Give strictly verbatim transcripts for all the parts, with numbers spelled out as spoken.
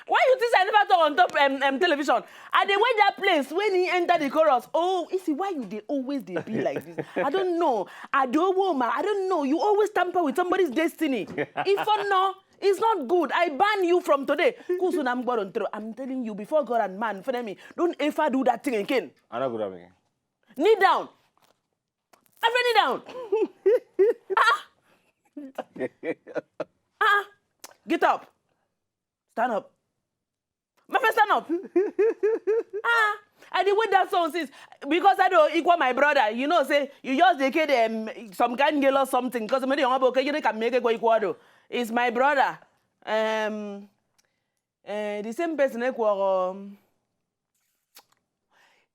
Why you think I never talk on top um, um, television? I dey wait that place when he enter the chorus. Oh, you see why you dey always dey be like this? I don't know. I don't know, man. I don't know. You always tamper with somebody's destiny. If for no, it's not good. I ban you from today. Kusu na mgbọrọ ntro. I'm telling you, before God and man, for me, don't ever do that thing again. I no go do am again. Kneel down. Every kneel down. Ah. Ah. Get up. Stand up. My friend, stand up. Ah. I dey wait that song since because I don't equal my brother. You know, say you just dey kid um, some kind girl or something because me dey young boy, you can make it go equal though. It's my brother. Um, uh, the same person equal. Um,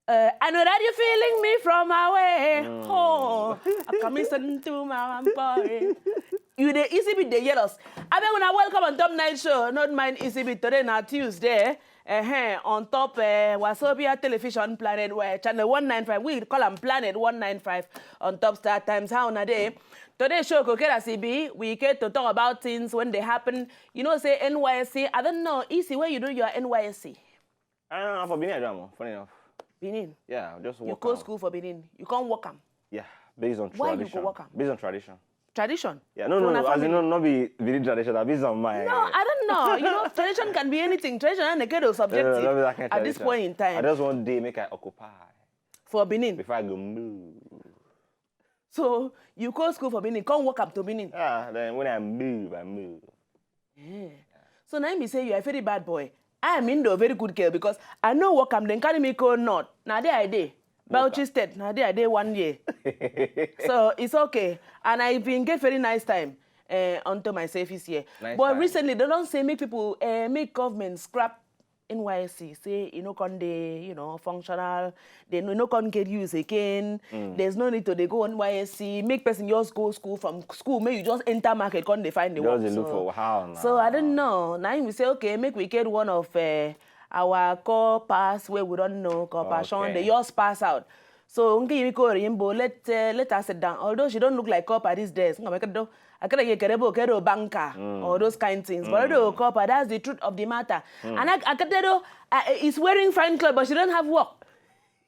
uh, I know that you're feeling me from away. Oh, I come listen to my boy. You the easy bit the yellows. I mean, when I welcome on Top Night Show, not mind easy bit today, now Tuesday. Uh-huh. On top, uh, Wasobia Television Planet, where channel one nine five, we call them Planet one nine five on Top Star Times. How on a day? Today show go get us E B. We get to talk about things when they happen. You know, say N Y S C. I don't know, easy where you do your N Y S C. I don't know for Benin, I don't know. Funny enough. Benin. Yeah, just You work. go Am. School for Benin. You can't work am. Yeah, based on Why you tradition. Go work am? Based on tradition. Tradition. Yeah, no, So no, na no. As in, no, family. Not be Benin tradition. That based on my. No, I don't know. You know, tradition can be anything. Tradition and the ghetto No, subjective no, not be that kind of at this tradition. Point in time. I just one day make I occupy For Benin. Before I go move. So you go school for Benin, come work up to Benin. Ah, then when I move, I move. Yeah. So now me say you are a very bad boy. I am Indo, very good girl because I know work am then carry me go north. Now there I dey. Bauchi State, now there I dey one year. So it's okay. And I been get very nice time uh, unto myself this year. Nice But time. Recently, they don't say make people, uh, make government scrap N Y S C. Say, you know, can they, you know, functional. They no, no can get use again. Mm. There's no need to they go N Y S C. Make person just go school from school. Make you just enter market, can they find the Just work. They look So- for how now. So I don't know. Now we say, okay, make we get one of uh, our core pass where we don't know, core passion. Okay. They just pass out. So ngi yiko rimbo let uh, let us sit down. Although she don't look like copper these days. Ngi mekado akada ye kerebo kedo banker or those kind things. But although copper, that's the truth of the matter. And I akadero uh, is wearing fine clothes, but she don't have work.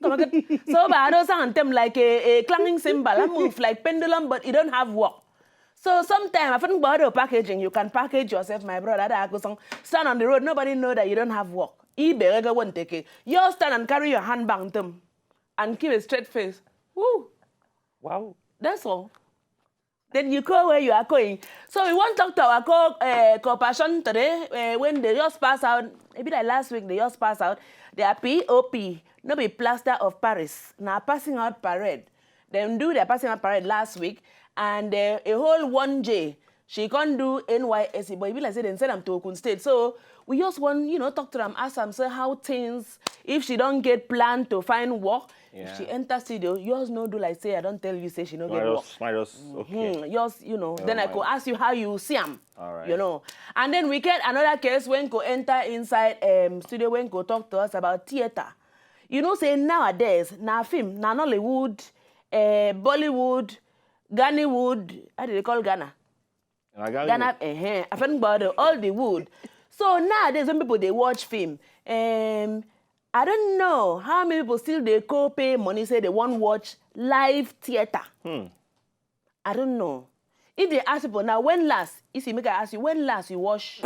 Ngi mekado- so but I don't sound them like a, a clanging cymbal. I move like pendulum, but you don't have work. So sometimes I think about the packaging. You can package yourself, my brother. That I go song stand on the road. Nobody know that you don't have work. Ibe rega won't take it. You stand and carry your handbag them and keep a straight face. Woo! Wow. That's all. Then you go where you are going. So we want to talk to our co uh, compassion today uh, when they just pass out. Maybe like last week they just pass out. Their P O P, no be plaster of Paris. Now passing out parade. Them do their passing out parade last week, and uh, a whole one J she can't do N Y S C. But if like say they send them to Ogun State, so we just want you know talk to them, ask them say how things if she don't get plan to find work. Yeah. If she enter studio, yours no do like say I don't tell you say she no get work. Just, I just, okay. Hmm, yours, you know. Never Then I mind. Go ask you how you see am. All right. You know. And then we get another case when go enter inside um, studio when go talk to us about theater. You know, say nowadays, na film, na Nollywood, uh, Bollywood, Ghanawood, how do they call Ghana? And I got Ghana, eh, I found about all the wood. So nowadays, when people they watch film, um, I don't know how many people still they go pay money say they want watch live theater. Hmm. I don't know. If they ask people now, when last? If you make I ask you, when last you watch?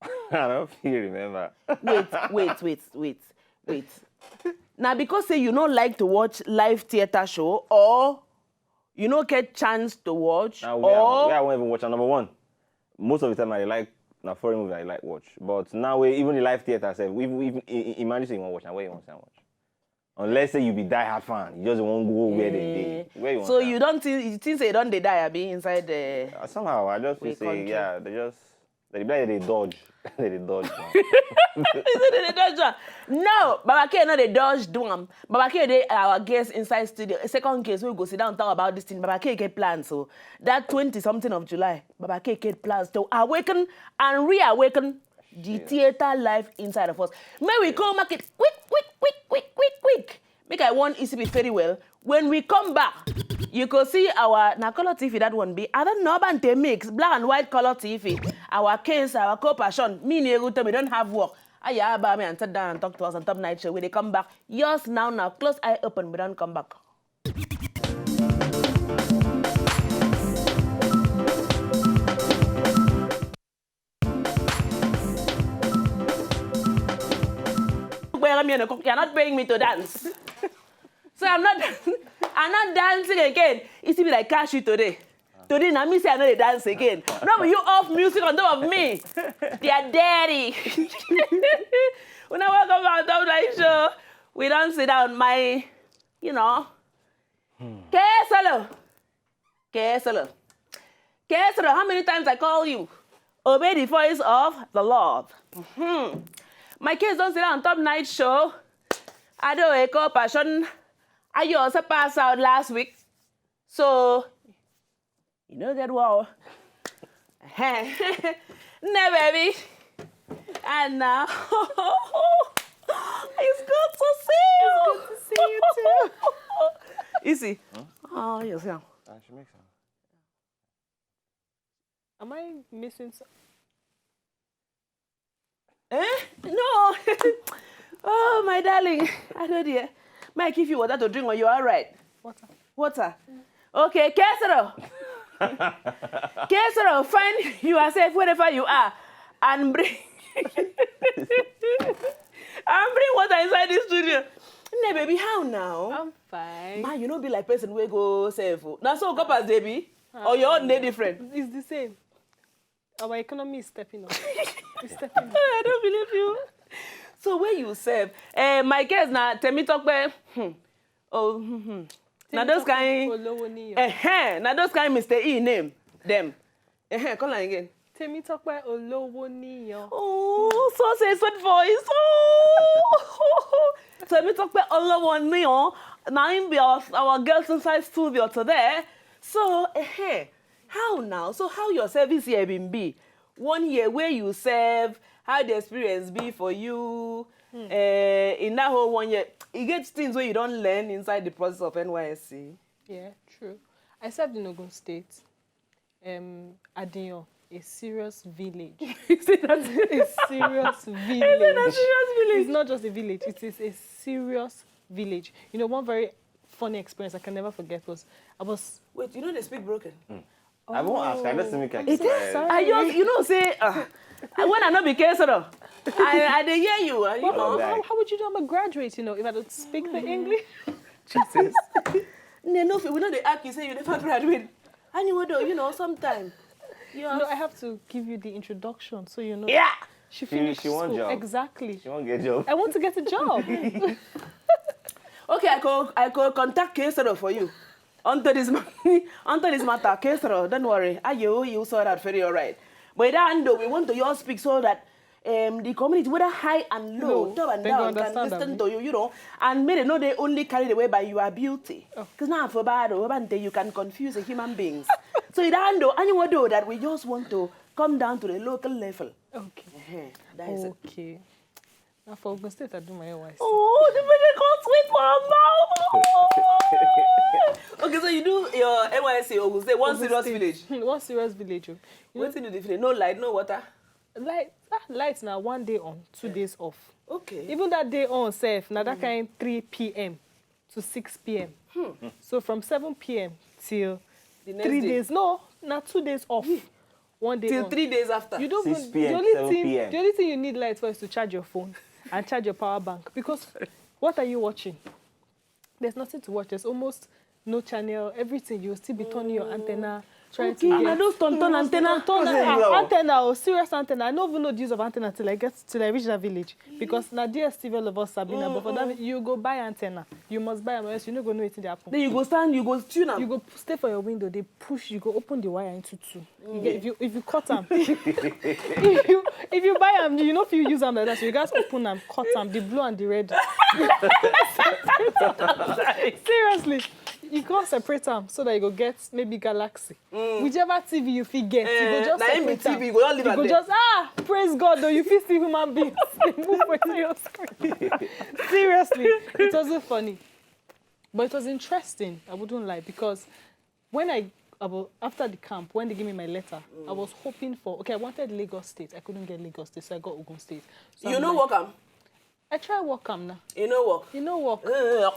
I don't feel remember. Wait, wait, wait, wait, wait. Now because say you don't like to watch live theater show or you don't get chance to watch Now where, or I, where I won't even watch am, number one. Most of the time I like na foreign movie I like watch. But now we even the live theater sef, even even i- i- imagine say you want watch, now where you want to watch? Unless say you be die hard fan, you just won't go where they dey. Where you want so you don't think you think say you don't they die abi inside the Uh, somehow I just We feel say country. Yeah, they just they be like they dodge, they dodge. Now. Is it they dodge one? No, Baba K no they dodge do am. Baba K they our guest inside studio. A second case we go sit down talk about this thing. Baba K get plans so that twenty something of July, Baba K get plans to awaken and reawaken the theater life inside of us. May we go market quick, quick, quick, quick, quick, quick. Make I want E C B very well. When we come back, you go see our na color T V that one be. I don't know about the mix, black and white color T V. our case, our co-passion, me and Eru, we don't have work. Aya, about me and sit down and talk to us on Top Night Show. We dey come back. Yours now, now. Close eye open, we don't come back. You're not paying me to dance. So I'm not I'm not dancing again. It be like catch you today. Today na me say I no dey dance again. No be you off music on top of me. They are dirty. Una welcome back to Top Night Show. We don't sit down, my, you know. Kesolo. Kesolo. Kesolo, how many times I call you? Obey the voice of the Lord. Mhm. My case don't sit down on Top Night Show. I do a co-passion. I also pass out last week. So, you know that well. No, baby. And now, it's good to see you. It's good to see you too. Easy. Oh, yes, yeah. Ah, she makes sense. Am I missing some? Eh? No. Oh, my darling. I know, dear. Mike, if you water to drink, or you're all right. Water. Water. Okay, Kesero. Kesero, find yourself wherever you are and bring and bring water inside this studio. No, baby, how now? I'm fine. Ma, you know, be like person wey go serve. Now, so coppers, baby. Or your own dey different? It's the same. Our economy is stepping up. It's stepping up. I don't believe you. So where you serve? Eh, my girls na Temitope. Hmm. Oh, hmm, hmm. Now those kind. Olowoniyan. Eh, now those kind Mister E name them. Eh, call am again. Temitope Olowoniyan. Oh, so say sweet voice. Oh. Temitope Olowoniyan. Now him be our, our girls inside studio today. So, eh, how now? So how your service here been be? One year where you serve, how the experience be for you? Hmm. Eh, in that whole one year, you get things where you don't learn inside the process of N Y S C. Yeah, true. I served in Ogun State. Um, Adiyan, a serious village. You see that? A serious village. Is it a serious village? It's not just a village. It is a serious village. You know, one very funny experience I can never forget was I was. Wait, you know they speak broken? Mm. I won't ask. I just make it. It is. Sorry. I just, you know, say, uh, when I no be Kesoro, I, I dey hear you. Uh, you know. How, how would you know I'm a graduate? You know, if I don't speak the English. Jesus. No, no, we know they ask you say you never graduate. Anyway, though, you know, sometime. You know, I have to give you the introduction, so you know. Yeah. She finished school. She won't job. Exactly. She won't get job. I want to get a job. Okay, I go, I go contact Kesoro for you. Onto this, onto this matter, Kesoro, don't worry. Ayo, you saw that very all right. But that, though, we want to your speak so that um, the community, whether high and low, top and down, can listen to you, you know, and may they know they only carried away by your beauty. Because now for bad, you can confuse the human beings. So it don't do anyone do that. We just want to come down to the local level. Okay. That is it. Okay. Now for Ogun State, I do my N Y S C. Oh, the way they call sweet mama. Okay, so you do your N Y S C Ogun State, one serious village. One serious village. What do you do? No light, no water. Light, ah, light now one day on, two days off. Okay. Even that day on, safe, now that kind three p.m. to six p.m. Hmm. So from seven p.m. till the next three days. No, now two days off. One day till on. Three days after. You don't. Six p.m., the only thing, the only thing you need light for is to charge your phone and charge your power bank, because what are you watching? There's nothing to watch. There's almost no channel. Everything, you'll still be turning your antenna, trying to get. Okay, na those turn, turn antenna. Turn, ah, antenna, oh, serious antenna. I don't even know the use of antenna till I get, till I reach that village, because na D S T V all of us sabi na. But for that, you go buy antenna. You must buy am, or else you no go know wetin dey happen. Then you go stand, you go tune am. You go stay for your window. They push. You go open the wire into two. You get, if you, if you cut am, if you, if you buy am, you know if you use am like that, so you guys open am, cut am, the blue and the red. Seriously, you can't separate am so that you go get maybe Galaxy. Whichever T V you fit get, you go just separate am. T V, you go just leave am there. You go just, ah, praise God though, you fit see human beings. They move for your screen. Seriously, it wasn't funny. But it was interesting, I wouldn't lie, because when I about after the camp, when they give me my letter, I was hoping for, okay, I wanted Lagos State. I couldn't get Lagos State, so I got Ogun State. So You I'm know like, work am? I try work am now. You know work? You know work. Uh,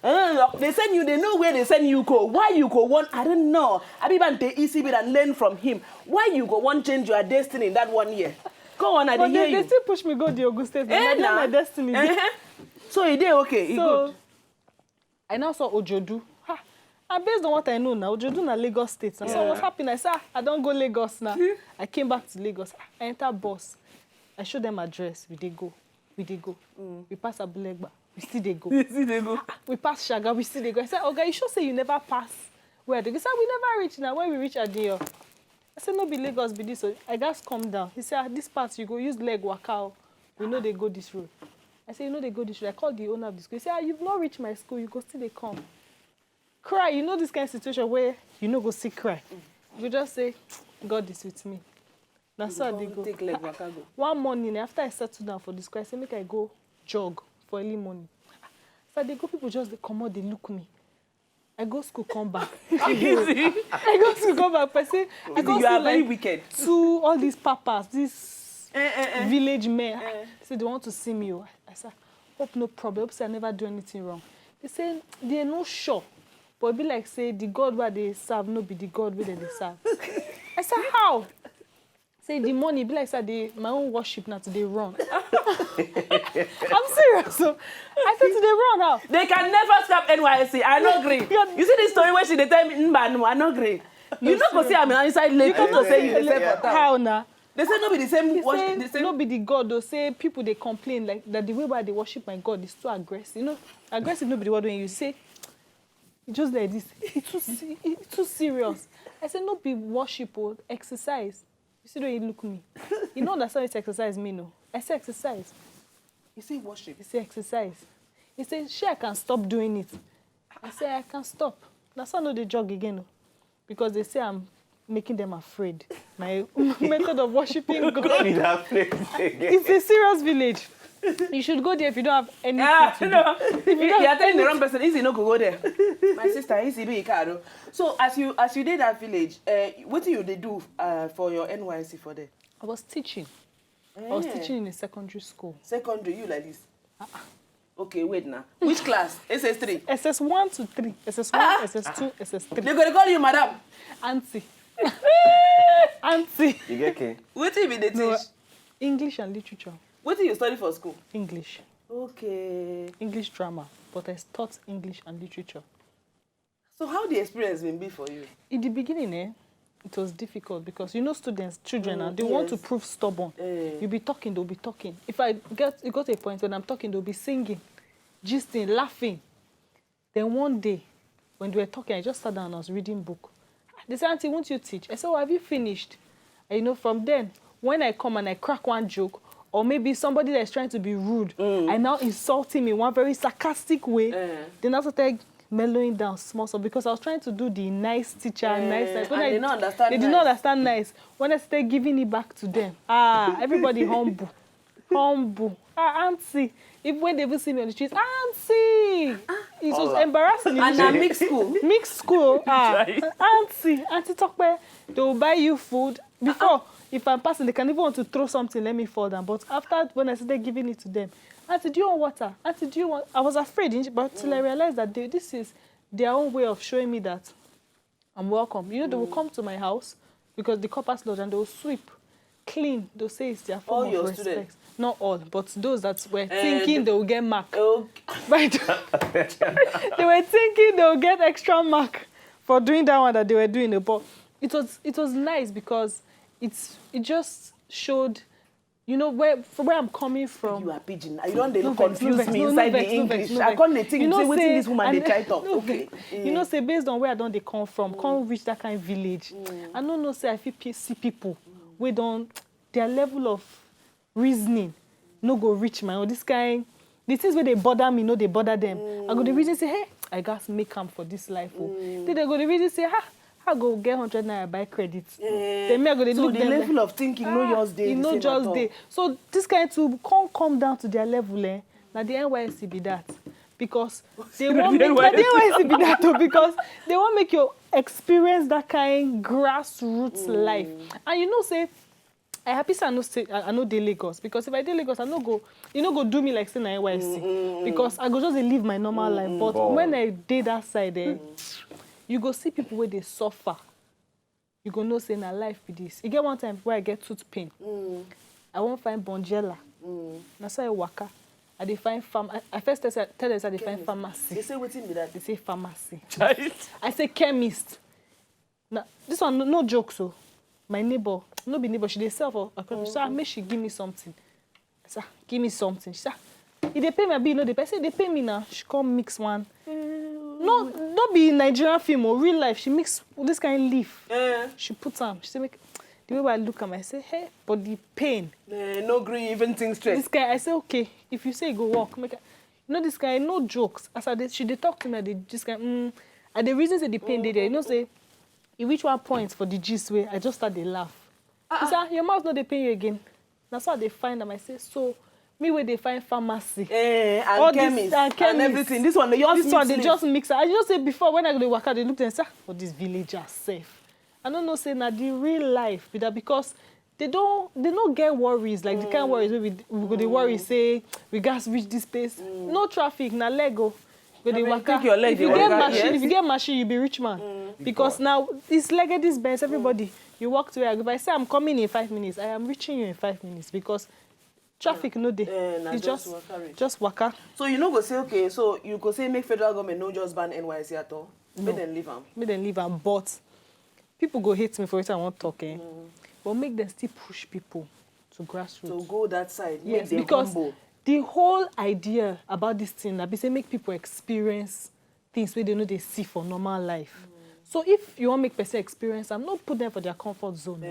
uh, they send you, they know where they send you go. Why you go want, I don't know. Abi ban te isi be and learn from him. Why you go want change your destiny in that one year? Go on, I But dey hear they, they you. still push me go the Ogun State. Eh, Eh, na. My destiny. Uh-huh. So e dey okay, e So good. I now saw Ojodu. Ha! And based on what I know now, Ojodu na Lagos State. Now. So I was Yeah. happy. I said, "Ah, I don't go Lagos now." I came back to Lagos. I enter bus. I show them address. We dey go. We dey go. We pass Abulegba. We still dey go. You see, they go. We pass Shaga. We still dey go. I said, "Oga, you sure say you never pass where I dey?" He said, "We never reach now. When we reach Adiyo." I said, "No be Lagos be this. So I gats come down." He said, "Ah, this part you go use leg waka o. We no dey go this road." I said, "You no dey go this road." I called the owner of the school. He said, "Ah, you've not reached my school. You go still dey come." Cry. You know this kind of situation where you no go see cry. You go just say, "God is with me." Na so I dey Come go. Take leg waka go. One morning, after I settle down for this school, I say make I go jog for early morning. So I dey go, people just dey comot, dey look me. I go school, come back. I go school, come back. Person, I You go are see very like wicked. two, all these papas, these Eh, eh, eh. village men. Eh. Say they want to see me. Oh. I said, "Hope no problem. Hope say I never do anything wrong." They say they no sure, but e be like say the God wey they serve no be the God wey dem dey serve. I said, "How?" Say the money be like say the my own worship na to dey run. I'm serious. So I said to dey run how? They can never stop N Y S C. I no agree. God. You see this story where she dey tell me, "Mba, no, I no agree." You No, no go see am inside Lagos to say you dey sell for town. How na? They say no be the same. He Worship, say the same. No be the God o. Say people dey complain like that the way why they worship my God is too aggressive. You know, aggressive no be the word wey you use. Say e just like this. E too se- e too serious. I say no be worship o, exercise. You see the way you look me. You no understand what exercise mean o. I say exercise. You say worship. He say exercise. He say shey I can stop doing it. I say I can stop. Na so I no dey jog again o, because they say I'm making them afraid. My method of worshiping God. Be that place again. It's a serious village. You should go there if you don't have anything Ah, to do. No. If you You don't are have telling the anything wrong person. Easy, no go go there. My sister, easy be Ikaro. So as you as you did that village, uh, what do you they do uh, for your N Y S C for there? I was teaching. I was Eh. Teaching in a secondary school. Secondary, you like this. Okay, wait now. Which class? S S three. S S one to three. S S one, S S two, S S three. They gonna call you madam. Auntie. Auntie. You get K? What do you mean they teach? No, English and literature. What do you study for school? English. Okay. English drama. But I taught English and literature. So how the experience been be for you? In the beginning, eh, it was difficult because you know students, children, Mm, and they want to yes. Prove stubborn. Eh. You'll be talking, they'll be talking. If I get it got to a point when I'm talking, they'll be singing, gisting, laughing. Then one day, when they were talking, I just sat down and I was reading book. They said, "Auntie, won't you teach?" I said, "Oh, have you finished?" And you know, from then, when I come and I crack one joke, or maybe somebody that is trying to be rude, I now insult him in one very sarcastic way. Eh. Then I started mellowing down small, small because I was trying to do the nice teacher, Eh, nice, nice. When and I, they don't understand They did not nice. Understand nice. When I started giving it back to them, ah, everybody humble, humble. Ah, auntie. If when they even see me on the street, "Auntie," it was Hola. Embarrassing. And na mixed school. Mixed school. Ah, Right. "Auntie, Auntie Tokpe, they will buy you food." Before, if I'm passing, they can even want to throw something, let me fall down. But after, when I started giving it to them, "Auntie, do you want water? Auntie, do you want?" I was afraid, but till I realized that they, this is their own way of showing me that I'm welcome. You know, they will come to my house because the corpers lodge and they will sweep, clean. They'll say it's their form All of your respect. Students? Not all, but those that were Eh, thinking they will get mark. Oh, By the- they were thinking they will get extra mark for doing that one that they were doing. But it was it was nice because it's it just showed, you know, where from where I'm coming from. You are pidgin. You don't dey No vex, no confuse vex, me no, no inside vex, the no English. vex, no I vex. can't dey think. You know Say wetin say- this woman dey and- try talk. no Okay. vex. You know say based on where I don't they come from, come reach that kind of village. I don't know say I feel pe- see people we don't their level of reasoning no go reach my own. This kind the things where they bother me, no they bother them. I go the reason say, "Hey, I got make am for this life." Oh. Then they go the reason say, "Ha, I go get hundred naira buy credit." Then me I go dey So look the them like, level of thinking no "Ah, just dey e the no same just at all. Dey." So this kind to come come down to their level, eh? Now the N Y S C be that. because they wan make na the N Y S C be that o, because they wan make you experience that kind grassroots life. And you know say I happy say I no stay I, I no dey Lagos, because if I dey Lagos I no go e no go do me like say na N Y S C, because I go just dey live my normal life. But when I dey that side, eh, you go see people wey dey suffer. You go know say na life be this. E get one time wey I get tooth pain. I wan find Bonjela. Na so I waka. I dey find farm. I, I first tell, say- tell them say I dey find pharmacy. They say wetin be that? They say pharmacy. I say chemist. Na this one no, no joke so. My neighbor, no be neighbor, she dey sell for Akron. So I make she give me something. I say, "Ah, give me something." She say, "Ah, e dey pay me, abi e no dey pay?" I say, "E dey pay me now." She come mix one. No, no be Nigerian film or real life. She mix this kind leaf. She put am. She say, "Make," the way I look am, I say, "Hey, but the pain." Eh, no gree even think straight. This guy, I say, "Okay, if you say e go work, make I," you know this guy, no jokes. As I dey, she dey talk to me, I dey this guy, mm, I dey reason say the pain dey there. You know say e reach one point for the gist wey I just start dey laugh. She say, "Ah, your mouth no dey pain you again?" Na so I dey find am. I say, "So me wey dey find pharmacy, eh, and all this chemist and and chemist, everything. This one dey just this one mix dey me." Just mix am." I just say before when I go dey waka, dey look dem say, "Ah, but this villagers sef." I no know say na the real life be that, because they don they no get worries like the kind worries wey we we go dey worry say we gats reach this place. No traffic, na leg o. Go dey waka. Your leg if you get machine, yes. If you get machine, you be rich man. Because now it's legged this Benz, everybody. You walk to where I go. If I say I'm coming in five minutes, I am reaching you in five minutes because traffic no dey. Eh, na it's just just waka reach. Just waka. So you no go say, okay, so you go say make federal government no just ban N Y S C at all. No. Make dem leave am. Make dem leave am, but people go hate me for wetin I wan talk, eh? But make dem still push people to grassroots. To go that side, yes, make dem because humble. The whole idea about this thing na be say make people experience things wey they no dey see for normal life. So if you wan make person experience am, no put them for their comfort zone.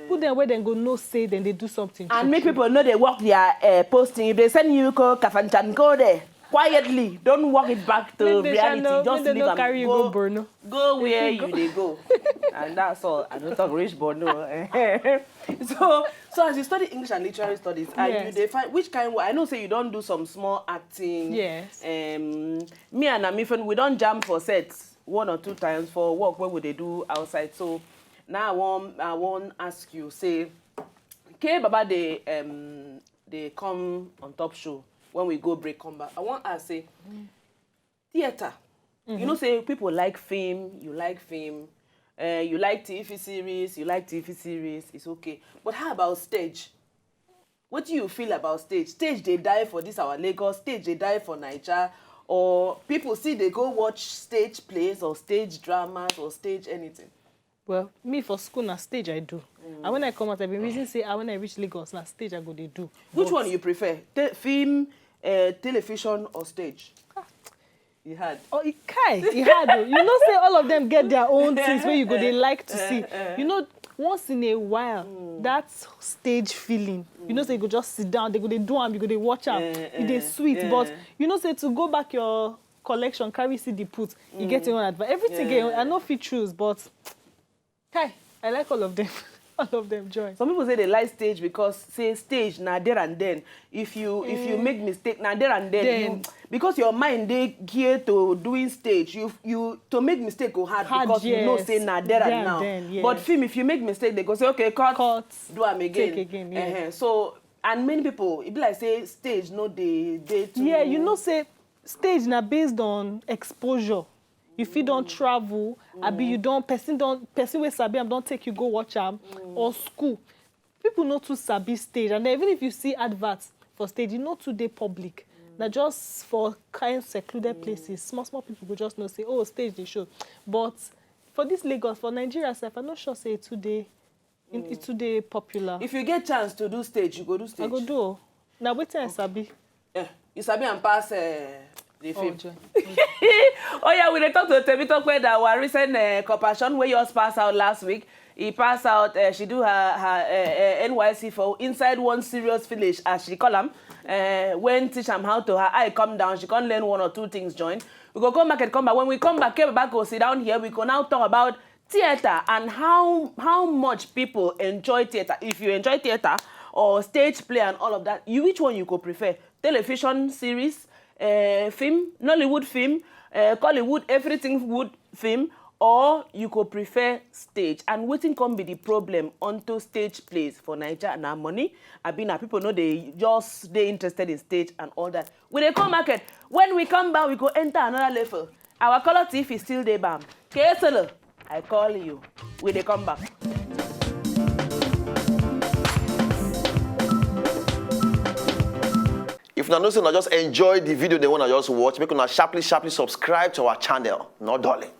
Put them where dem go know say dem dey do something. And make people no dey work their uh, posting. If they send you go Kafanchan, go there quietly. Don't work it back to reality. Just leave am. Go where you dey go. And that's all. I don't talk rich Borno. So, so as you study English and literary studies, and you dey find which kind work? I know say you don do some small acting. Yes. Um, me and Amifen, we don jam for set one or two times for work wey we dey do outside. So now I wan I wan ask you say, K Baba dey um dey come on top show when we go break come back. I wan ask say theatre. You know say people like film, you like film, uh, you like T V series, you like T V series, it's okay. But how about stage? What do you feel about stage? Stage dey die for this our Lagos, stage dey die for Naija, or people still dey go watch stage plays or stage dramas or stage anything? Well, me for school na stage I do. And when I come out, I been reason say ah, when I reach Lagos, na stage I go dey do. Which one you prefer? Te film, uh, television or stage? E hard. Oh, e kai, e hard o. You know say all of them get their own things wey you go dey like to see. You know, once in a while, that stage feeling, you know say you go just sit down, they go dey do am, you go dey watch am, e dey sweet. But you know say to go back your collection, carry C D put, you get your own advice. Everything get, I no fit choose, but Kai, I like all of them. All of them join. Some people say they like stage because say stage na there and then. If you if you make mistake na there and then. You, because your mind dey gear to doing stage, you you to make mistake go hard because you know say na there and now. But film, if you make mistake, they go say, "Okay, cut, do am again." Take again, yeah. So, and many people, e be like say stage no dey dey too. Yeah, you know say stage na based on exposure. You fit don travel, abi you don person don person wey sabi am don take you go watch am, or school. People no too sabi stage, and then even if you see advert for stage, e no too dey public. Na just for kind secluded places, small small people go just know say, oh, stage dey show. But for this Lagos, for Nigeria sef, I no sure say e too dey e too dey popular. If you get chance to do stage, you go do stage? I go do o. Na wetin I sabi. Eh, you sabi am pass eh, the film. Oh yeah, we dey talk to Temitope that our recent uh, compassion wey just pass out last week. He pass out, uh, she do her her uh, uh, N Y C for inside one serious village, as she call am. Uh, when teach am how to her eye come down, she come learn one or two things join. We go come back and come back. When we come back, Keba go sit down here. We go now talk about theatre and how how much people enjoy theatre. If you enjoy theatre or stage play and all of that, you which one you go prefer? Television series, uh, film, Nollywood film, uh, Collywood, everything wood film, or you go prefer stage? And wetin come be the problem unto stage plays for Naija? Na money? Abi na people no dey just dey interested in stage and all that? We dey come market. When we come back, we go enter another level. Our color T V still dey bam. K S L, I call you. We dey come back. If una know say una just enjoy the video dem wey una just watch, make una sharply sharply subscribe to our channel. No darling.